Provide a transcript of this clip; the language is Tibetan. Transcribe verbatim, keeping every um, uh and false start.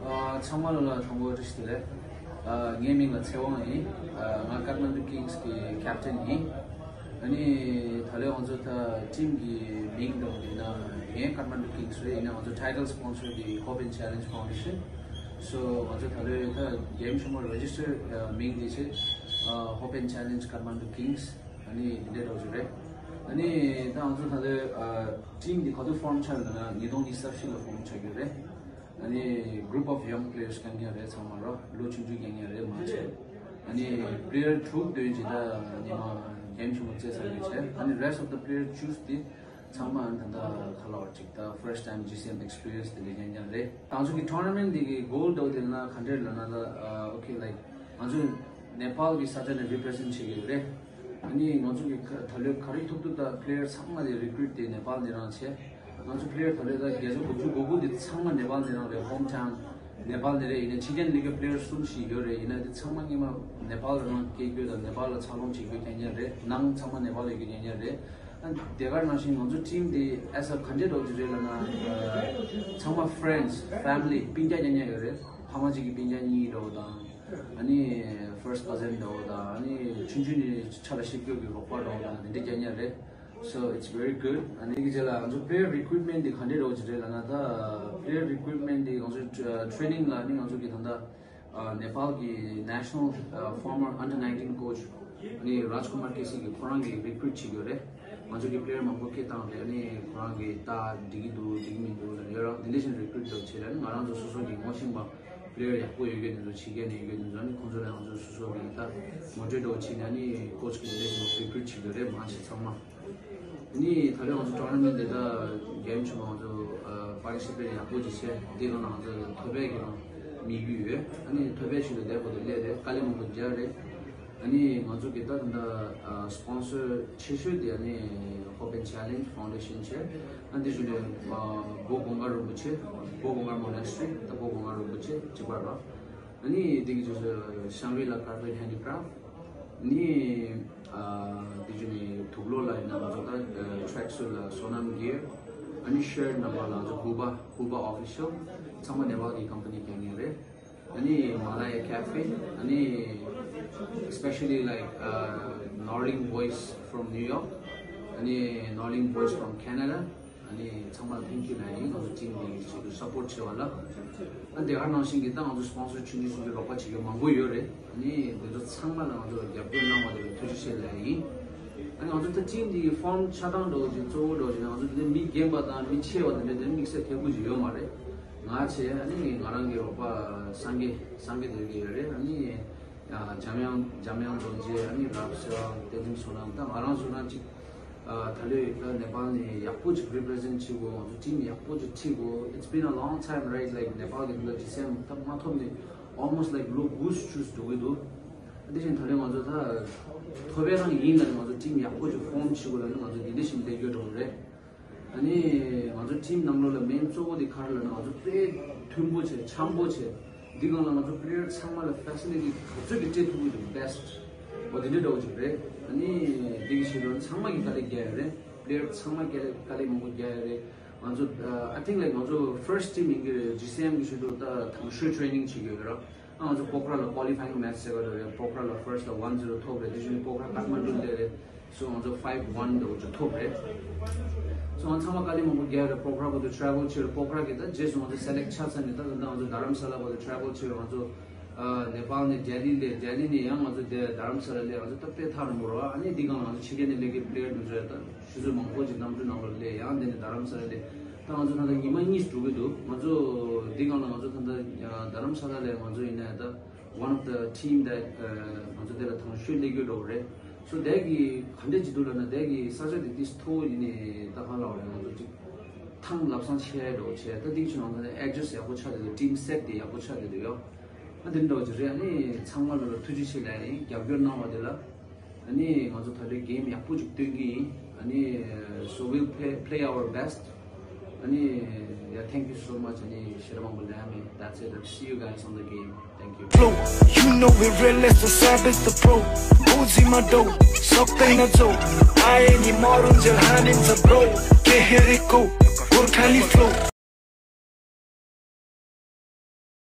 ཨ། ཚང་མ་ལ་དང་པོ་བཀྲ་ཤིས་བདེ་ལེགས། ཨ། ངའི་མིང་ལ་ཚེ་དབང་ཡིན། ཨ། ང་ཀ་ཐ་མན་ཌུ་ཀིང་སི་གི་ཀེབ་ཊན་ཡིན། ཨ་ནི་ད་ལོ་ང་ཚོ་ད་ཊིམ་གི་མིང་དང་དེ་ན་ངའི་ཀ་ཐ་མན་ཌུ་ཀིང་སི་རེད། ཡིན་ན་ང་ཚོ་ཊའི་ཊལ་སི་པོན་སར་དེ་Hope and Challenge Foundation། སོ་ང་ཚོ་ད་ལོ་ད་གེམ་ཆེན་མོ་རེ་ཇི་སི་ཊར་མིང་དེ་བྱས། ཨ། Hope and Challenge Kathmandu Kings། ཨ་ནི་དེ་འདྲའི་འདྲ་བོ་ཅིག་རེད། ཨ་ནི་ད་ང་ཚོ་ད་ལོ་ཨ་ཊིམ་འདི་ག་དུས་ཕོམ་ཆགས་ལབ་ན་ཉིས་སྟོང་ཉི་ཤུ་རྩ་བཞི་ལ་ཕོམ་ཆགས་ཡོད་རེད། ཨ་ནི་group of young players རྐྱང་རྐྱང་རེད། ཚང་མ་རོ་ལོ་ཆུང་ཆུང་རྐྱང་རྐྱང་རེད། མང་ཆེ། ཨ་ནི་པི་ལེ་ཡར་དྲུག་དོན་ཇི་ད་ཉི་མ་གེམ་ཆེན་མོ་རྩེ་ཚར་ཡོད་བྱས། ཨ་ནི་rest of the player choose དེ་ཚང་མ་ཨ་ནི་ད་ལྟ་ག་ལབ་དགོས་རེད། ཅིག་ད་first time G C M experience དེ་འདྲ་རྐྱང་རྐྱང་རེད། ང་ཚོ་གི་ཊོར་ན་མེན་ཊི་འདི་གི་གོལ་འདྲ་བོ་དེ་ལབ་ན་ག་འདྲས་ལབ་ན་ད། ཨ། okay, like ང་ཚོ་ནེ་པཱལ་གི་ས་ཆ་ནས་རི་པི་རི་ཛེན་ཊི་བྱེད་ཀྱི་ཡོད་རེད། ཨ་ནི་ང་ཚོ་གི་ཁ་ད་ལོའི་ག་རེ་ཐུབ་ཐུབ་ད་པི་ལེ་ཡར་ཚང་མ་དེ་རི་ཀུ་རུཊ་དེ་ནེ་པཱལ་ནས་རང་བྱས། ང་ཚོ་པི་ལེ་ཡར་ད་ལོའི་ད་བརྒྱ་ཆ་དགུ་བཅུ་གོ་དགུ་དེ་ཚང་མ་ནེ་པཱལ་ནས་རང་རེད། ཧོམ་ཊའུན་ནེ་པཱལ་ནས་རེད། ཡིན་ན་ཕྱི་རྒྱལ་ལི་གི་པི་ལེ་ཡར་གསུམ་ཞིག་ཡོད་རེད། ཡིན་ན་དེ་ཚང་མ་སྔོན་མ་ནེ་པཱལ་ལ་རང་སྐྱེས་རྒྱུ་དང་ནེ་པཱལ་ལ་འཚར་ལོངས་བྱེད་རྒྱུ་རྐྱང་རྐྱང་རེད། ནང་ཚང་མ་ནེ་པཱལ་ཡོད་རྒྱུ་རྐྱང་རྐྱང་རེད། ཨ། དེ་ག་ནང་བཞིན་ང་ཚོ་ཊིམ་འདི་as a ག་འདྲས་འདྲ་བོ་ཅིག་རེད་ལབ་ན། ཨ། ཚང་མ་friends, family སྤུན་ཀྱག་རྐྱང་རྐྱང་ཡོད་རེད། ཕ་མ་གཅིག་གི་སྤུན་ཀྱག་གཉིས་འདྲ་བོ་དང་། ཨ་ནི་first cousin འདྲ་བོ་དང་། ཨ་ནི་ཆུང་ཆུང་ནས་ཆ་ལ་ཤེས་རྒྱུ་གི་རོགས་པ་འདྲ་བོ་དང་དེ་འདྲས་རྐྱང་རྐྱང་རེད། So it's very good. ཨ་ནི་དེ་གི་རྗེས་ལ་ང་ཚོ་པི་ལེ་ཡར་རི་ཀུ་རུཊ་མེན་ཊི་འདི་ག་འདྲས་འདྲ་བོ་ཅིག་རེད་ལབ་ན། ད་པི་ལེ་ཡར་རི་ཀུ་རུཊ་མེན་ཊི་འདི་ང་ཚོ་ཊི་རེ་ནིང་ལ་ནི་ང་ཚོ་གི་ད་ལྟ་ཨ། ནེ་པཱལ་གི་national ཨ། former under nineteen coach ཨ་ནི་རཱཇ་ཀུ་མར་ཀེ་སི་གིས་ཁོ་རང་གིས་རི་ཀུ་རུཊ་བྱེད་ཀྱི་ཡོད་རེད། ང་ཚོ་གི་པི་ལེ་ཡར་མང་པོ་སྐད་བཏང་རེད། ཨ་ནི་ཁོ་རང་གིས་ད་འགྲིག་གི་འདུག་འགྲིག་གི་མི་འདུག་ལབ་ཡོད་རང་དེ་འདྲ་བཞིན་རི་ཀུ་རུཊ་འདྲ་བོ་བྱེད་རེད། ཨ་ནི་ང་རང་ཚོ་སོ་སོ་གི་ངོ་ཤེས་པ་པི་ལེ་ཡར་ཡག་པོ་ཡོད་མཁན་དེ་ཚོ་བྱེད་མཁན་ནས་ཡོད་མཁན་དེ་ཚོ་ཨ་ནི་ཁོང་ཚོ་ལ་ང་ཚོ་སོ་སོ་གི་ད་ངོ་སྤྲོད་འདྲ་བོ་བྱེད་ནས་ཨ་ནི་ཀོ་ཆི་གིས་འདི་འདྲ་བཞིན་རི་ཀུ་རུཊ་བྱེད་ཀྱི་ཡོད་རེད། མང་ཆེ་ཚང་མ། ནི་ད་ལོ་ང་ཚོ་ཊོར་ན་མེན་ཊི་འདི་ད་གེམ་ཆུང་ང་ཚོ་པར་ཊི་སི་པེཊ་ཡག་པོ་ཅིག་བྱས། འདི་གང་ལ་ང་ཚོ་ཐོད་པའི་གི་རང་དམིགས་ཡུལ་ཡོད། ཨ་ནི་ཐོད་པའི་ཆེད་དུ་བསྡད་པ་དེ་སླེབས་རེད། དཀའ་ལས་མང་པོ་རྒྱག་རེད། ཨ་ནི་ང་ཚོ་གི་ད་ད་ལྟ་སི་པོན་སར་ཆེ་ཤོས་དེ་ཨ་ནི་Hope and Challenge Foundation བྱས། ཨ་འདི་ཞུ་ལས་སྦོ་སྒོང་དཀར་རིན་པོ་ཆེ། སྦོ་སྒོང་དཀར་མོ་ནེ་སི་ཊི་རི། ད་སྦོ་སྒོང་དཀར་རིན་པོ་ཆེ་གཅིག་པ་རེད། ཨ་ནི་འདི་གི་ཆེད་དུ་ཤང་རི་ལ་ཀར་པེཊ་ཧེན་ཌི་ཀ་རབ་ནི། ཨ། དེ་བཞིན་ནི་དུག་ལོག་ལ་ཡིན་ན་ང་ཚོ་ད་ཊེ་རེཀ་སུཊ་ལ་སོ་ནམ་གྱིར། ཨ་ནི་ཤརཊ་ནང་པ་ལ་ང་ཚོ་ཧུ་བ། ཧུ་བ་ཨོ་ཕི་ཤལ། ཚང་མ་ནེ་པཱལ་གི་ཀམ་པ་ནི་རྐྱང་རྐྱང་རེད། ཨ་ནི་Malaya Cafe། ཨ་ནི་especially like uh, Norling Voice from New York། ཨ་ནི་Norling Voice from Canada། ཨ་ནི་ཚང་མ་ལ་ཐེང་ཀིའུ་ལབ་ཡིན། ང་ཚོ་ཊིམ་འདི་ཆེད་དུ་སཔོརཊ་བྱས་པ་ལ། ཨ་དེ་ག་ནང་བཞིན་གྱི་ད་ང་ཚོ་སི་པོན་སར་ཆུང་ཆུང་ཆུང་ཆུང་རོགས་པ་བྱེད་མཁན་མང་པོ་ཡོད་རེད། ཨ་ནི་དེ་ཚོ་ཚང་མ་ལ་ང་ཚོ་རྒྱབ་སྐྱོར་གནང་བ་དེ་ལ་ཐུགས་རྗེ་ཆེ་ལབ་ཡིན། ཨ་ནི་ང་ཚོ་ད་ཊིམ་འདི་ཡི་ཕོམ་ཆགས་སྟངས་འདྲ་བོ་ཅིག་གཙོ་བོ་འདྲ་བོ་ཅིག་ང་ཚོ་འདི་མི་རྒན་པ་དང་མི་ཆེ་བ་དེ་འདྲ་དེ་དམིགས་བསལ་ཐེ་བོ་ཅིག་ཡོད་མ་རེད། ང་བྱས། ཨ་ནི་ང་རང་གི་རོགས་པ་སངས་རྒྱས། སངས་རྒྱས་སྡོད་ཀྱི་ཡོད་རེད། ཨ་ནི་འཇམ་དབྱངས། འཇམ་དབྱངས་རྡོ་རྗེ། ཨ་ནི་རབ་གསལ། བསྟན་འཛིན་བསོད་ནམས། ད་ང་རང་བསོད་ནམས་ཅིག་ཨ། ད་ལོའི་ད་ནེ་པཱལ་ནས་ཡག་པོ་ཅིག་རི་པི་རི་ཛེན་ཊི་བྱེད་དགོས། ང་ཚོ་ཊིམ་ཡག་པོ་ཅིག་ཁྲིད་དགོས། It's been a long time, right? Like ནེ་པཱལ་གི་འདི་ལ་ཇི་སི་ཨེམ་ད་མ་ཐོབ་ནས་almost like ལོ་དགུ་བཅུ་འགྲོ་གི་འདུག་དེ་བཞིན་ད་ལོའི་ང་ཚོ་ད་ཐོབ་པའི་རང་ཡིན་ལ་ནི་ང་ཚོ་ཊིམ་ཡག་པོ་ཅིག་ཕོམ་བྱེད་དགོས་ལ་ནི་ང་ཚོ་འདི་འདྲ་ཞིག་བསྡད་རྒྱུ་འགྲོ་གི་རེད། ཨ་ནི་ང་ཚོ་ཊིམ་ནང་ལོགས་ལ་མེན་གཙོ་བོ་དེ་ག་རེ་ལབ་ན། ང་ཚོ་དཔེ་མཐུན་པོ་བྱས། འཆམ་པོ་བྱས། འདི་སྒང་ལ་ང་ཚོ་པི་ལེ་ཡར་ཚང་མ་ལ་ཕེ་སི་ལི་ཊི་ག་ཚོད་ཀྱི་སྤྲད་ཐུབ་ཀྱི་འདུག་བྷེ་སི་ཊི། འོ་དེ་འདྲ་འདྲ་བོ་ཅིག་རེད། ཨ་ནི་འདི་གི་ཆེད་དུ་ཚང་མ་གིས་དཀའ་ལས་རྒྱག་ཡོད་རེད། པི་ལེ་ཡར་ཚང་མ་དཀའ་ལས་དཀའ་ལས་མང་པོ་རྒྱག་ཡོད་རེད། ང་ཚོ་ཨ། I think like ང་ཚོ་ཕར་སི་ཊི་ཊིམ་ཡིན་གྱི་རེད། ཇི་སི་ཨེམ་གི་ཆེད་དུ་ད་དང་ཤོས་ཊི་རེ་ནིང་བྱེད་ཀྱི་ཡོད་རེད། ང་ཚོ་པོ་ཁ་ར་ལ་ཀོ་ལི་ཕ་ཡིང་མེ་ཆི་ཟེར་བ་རེད། པོ་ཁ་ར་ལ་ཕར་སི་ཊི་ལ་ཝན་ཛི་རོ་ཐོབ་རེད། དེ་བཞིན་པོ་ཁ་ར་ཀ་ཐ་མན་ཌུ་སླེབས་རེད། སོ་ང་ཚོ་ཕའིབ་ཝན་འདྲ་བོ་ཅིག་ཐོབ་རེད། སོ་ང་ཚང་མ་དཀའ་ལས་མང་པོ་རྒྱག་རེད། པོ་ཁ་ར་གོ་ཏུ་ཊེ་རེ་ཝལ་བྱས་རེད། པོ་ཁ་ར་གི་ད་རྗེས་སུ་ང་ཚོ་སེ་ལེག་ཊི་ཆགས་ཚར་ནས་ད་ད་ལྟ་ང་ཚོ་དྷ་རམ་ས་ལ་གོ་ཏུ་ཊེ་རེ་ཝལ་བྱས་རེད། ང་ཚོ་ཨ། ནེ་པཱལ་ནས་ལྡི་ལི་སླེབས། ལྡི་ལི་ནས་ཡང་ང་ཚོ་དེ་དྷ་རམ་ས་ལ་སླེབས། ང་ཚོ་ད་དཔེ་ཐག་རིང་པོ་རེད་བ། ཨ་ནི་འདི་སྒང་ལ་ང་ཚོ་ཕྱི་རྒྱལ་ནས་སླེབས་མཁན་པི་ལེ་ཡར་དེ་ཚོ་ཡང་ད་ཆུ་ཚོད་མང་པོ་ཅིག་གནམ་གྲུ་ནང་ལ་སླེབས། ཡང་དེ་ནས་དྷ་རམ་ས་ལ་སླེབས། ད་ང་ཚོ་ད་ལྟ་ཉི་མ་གཉིས་འགྲོ་གི་འདུག་ང་ཚོ་འདི་སྒང་ལ་ང་ཚོ་ད་ལྟ་དྷ་རམ་ས་ལ་ལ་ང་ཚོ་ཡིན་ན་ད་one of the team that ང་ཚོ་དེ་ལ་དང་ཤོས་སླེབས་རྒྱུ་འདྲ་བོ་རེད། སོ་དེ་གི་ག་འདྲ་ཅིག་འདུག་ལབ་ན། དེ་གི་ས་ཆ་དེ་ཏིས་མཐོ་བོ་ཡིན་ནས་ད་གང་ལབ་རེད། ང་ཚོ་ཅིག་ཐང་ལབ་སང་ཆེ་འདྲ་བོ་བྱས། ད་ཏིག་ཅིག་ང་ཚོ་ཨེ་ཌི་ཡུ་ཨེས་ཡག་པོ་ཆགས་བསྡད་འདུག་ཊིམ་སེཊ་དེ་ཡག་པོ་ཆགས་བསྡད་འདུག་ཡོ། ཨ་དེ་འདྲ་བོ་ཅིག་རེད། ཨ་ནི་ཚང་མ་ལ་ཐུགས་རྗེ་ཆེ་ལབ་ཡིན། རྒྱབ་སྐྱོར་གནང་བ་དེ་ལ། ཨ་ནི་ང་ཚོ་ད་ལོའི་གེམ་ཡག་པོ་ཅིག་སྟོན་གྱི་ཡིན། ཨ་ནི་so we'll play, play our best. ཨ་ནི་yeah, thank you so much. ཨ་ནི་ཞེ་དྲག་མང་པོ་ལབ་ཡ་མེད། That's it. I'll see you guys on the game. Thank you. Flow, you know we real, let's just step is the pro. Boozy my dough, suck pain a zo. I ain't more on your hand in the bro. Get here it go.